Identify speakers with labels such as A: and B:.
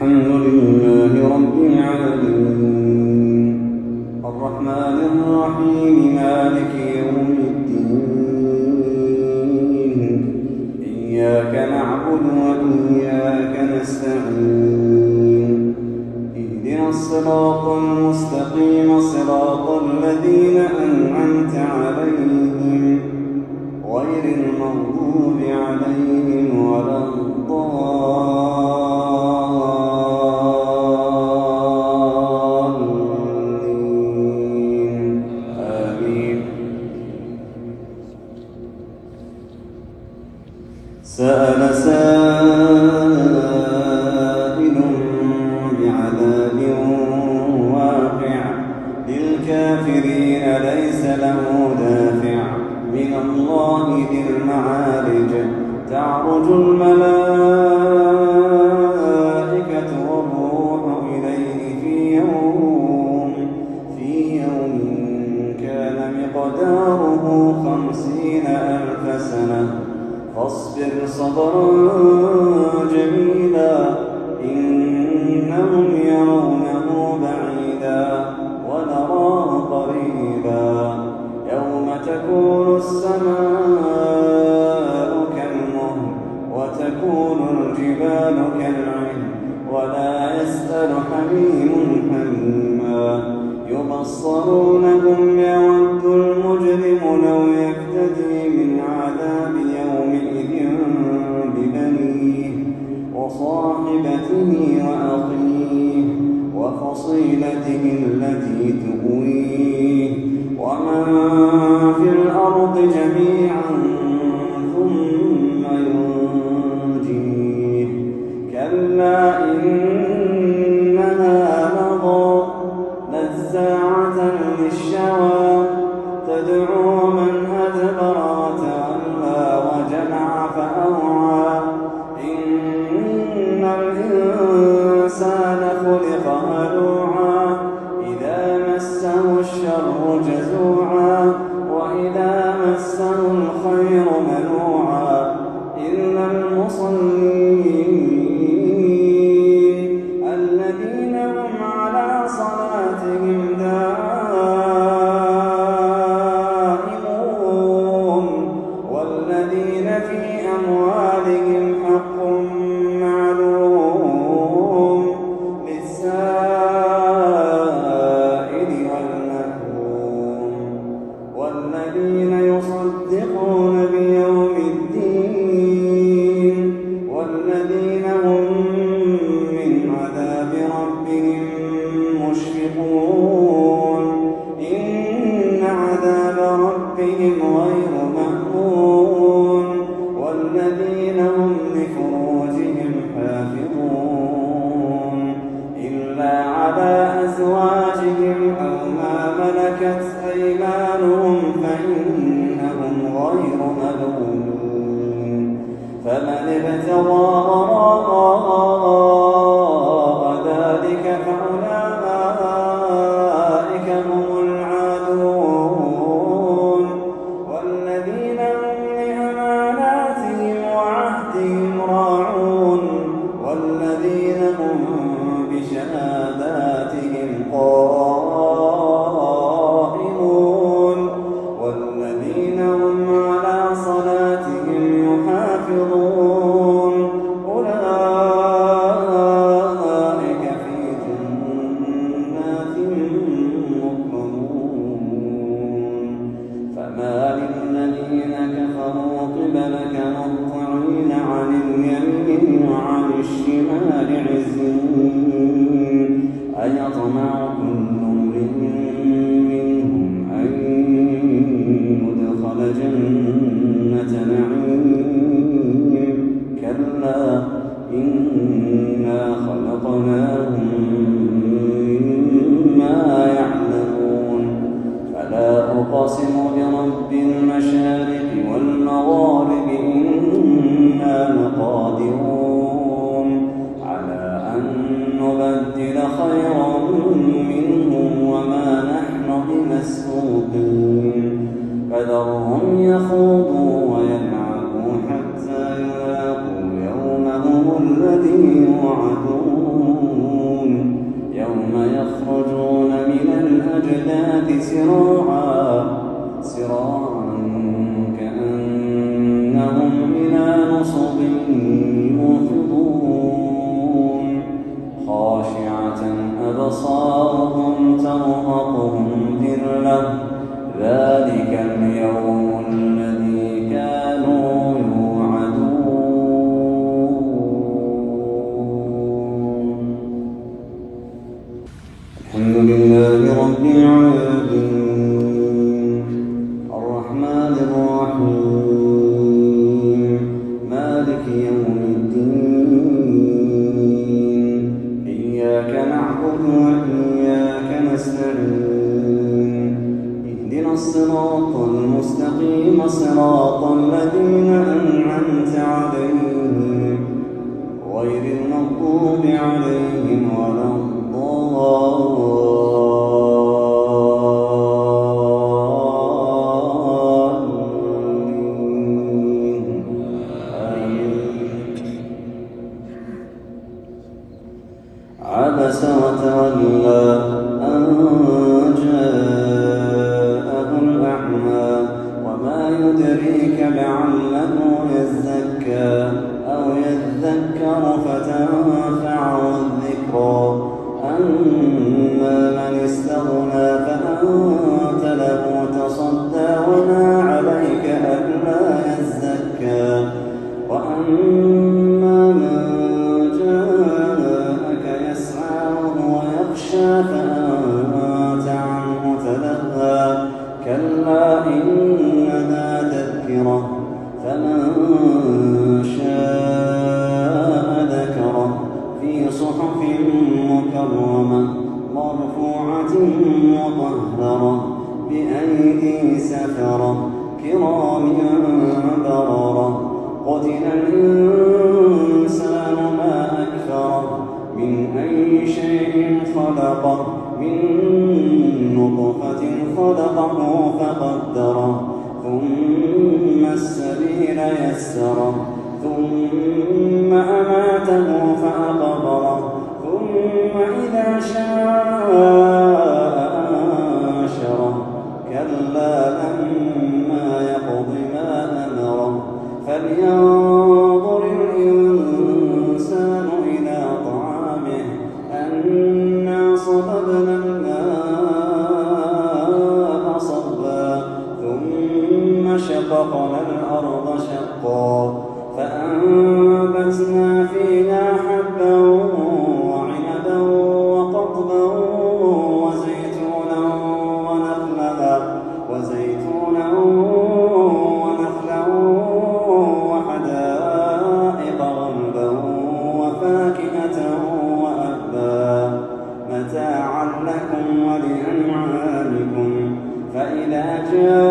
A: الحمد لله رب العالمين الرحمن الرحيم مالك يوم الدين إياك نعبد وإياك نستعين اهدنا الصراط المستقيم صراط الذين أنعمت عليهم غير المغضوب عليهم ولا الضالين آمين. سأل سائل بعذاب واقع للكافرين ليس له دافع من الله ذي المعارج تعرج الملائكة والروح إليه في يوم كان مقداره 50,000 سنة فاصبر صبرا جميلا إنهم يرونه بعيدا ونراه قريبا يوم تكون السماء كالمهل وتكون الجبال كالعهن ولا يسأل حميم حميما يبصرونهم يود المجرم لو يفتدي من عذاب يومئذ ببنيه وصاحبته وأخيه وفصيلته التي تؤويه ومن في الأرض جميعا ثم ينجيه كلا إنها لظى نزاعة للشوى تدعو من أدبر وتولى وجمع فأوعى إن الإنسان خلق هلوعا إذا مسه الشر جزوعا وإذا مسه الخير منوعا إلا المصلين الذين هم على صلاتهم دائمون والذين في أموالهم حق معلوم للسائل والمحروم والذين يصدقون بيوم الدين والذين هم من عذاب ربهم مشفقون إن عذاب ربهم غير مأمون والذين هم لفروجهم حافظون إلا على أزواجهم أو ما ملكت أيمانهم فإنهم غير ملومين فمن ابتغى وراء ذلك فأولئك هم العادون والذين هم لأماناتهم وعهدهم راعون والذين هم بشهاداتهم قائمون والذين هم على صلاتهم يحافظون أولئك في جنات مكرمون فما للذين كفروا قبلك مهطعين عن اليمين وعن الشمال عزين أيطمع كل امرئ منهم أن يدخل جنة نعيم كلا إنا خلقناهم مما يعلمون فلا أقسم برب المشارق والمغارب إنا لقادرون على أن نبدل خيرا منهم وما نحن بمسبوقين فذرهم يخوضوا ويلعبوا حتى يلاقوا يومهم الذي يوعدون لله رب العالمين الرحمن الرحيم مالك يوم الدين إياك نعبد وإياك نستعين اهدنا الصراط المستقيم صراط الذين أنعمت عليهم غير المغضوب عليهم ولا الضالين عبس وتولى أن جاءه الأعمى وما يدريك لعله يزكى أو يذكر فتنفعه الذكرى أما من استغنى فأنت له تصدى وما عليك ألا يزكى وأما من جاءك يسعى وهو يخشى فأنت عنه تلهى كلا إنها تذكرة فمن شاء ذكره في صحف مكرمة مرفوعة مطهرة بأيدي سفرة كرام بررة قتل الإنسان ما أكفره من أي شيء خلقه من نطفة خلقه فقدره ثم السبيل يسره ثم أماته فأقبره ثم إذا شاء أنشره كلا لما يقض ما أمره فلينظر الإنسان إلى طعامه أنا صببنا الماء صبا ثم شققنا الأرض شقا فأنبتنا فيها حبا وعنبا وقضبا وزيتونا ونخلا وحدائق غلبا وفاكهة وأبا متاعا لكم ولأنعامكم فإذا جاء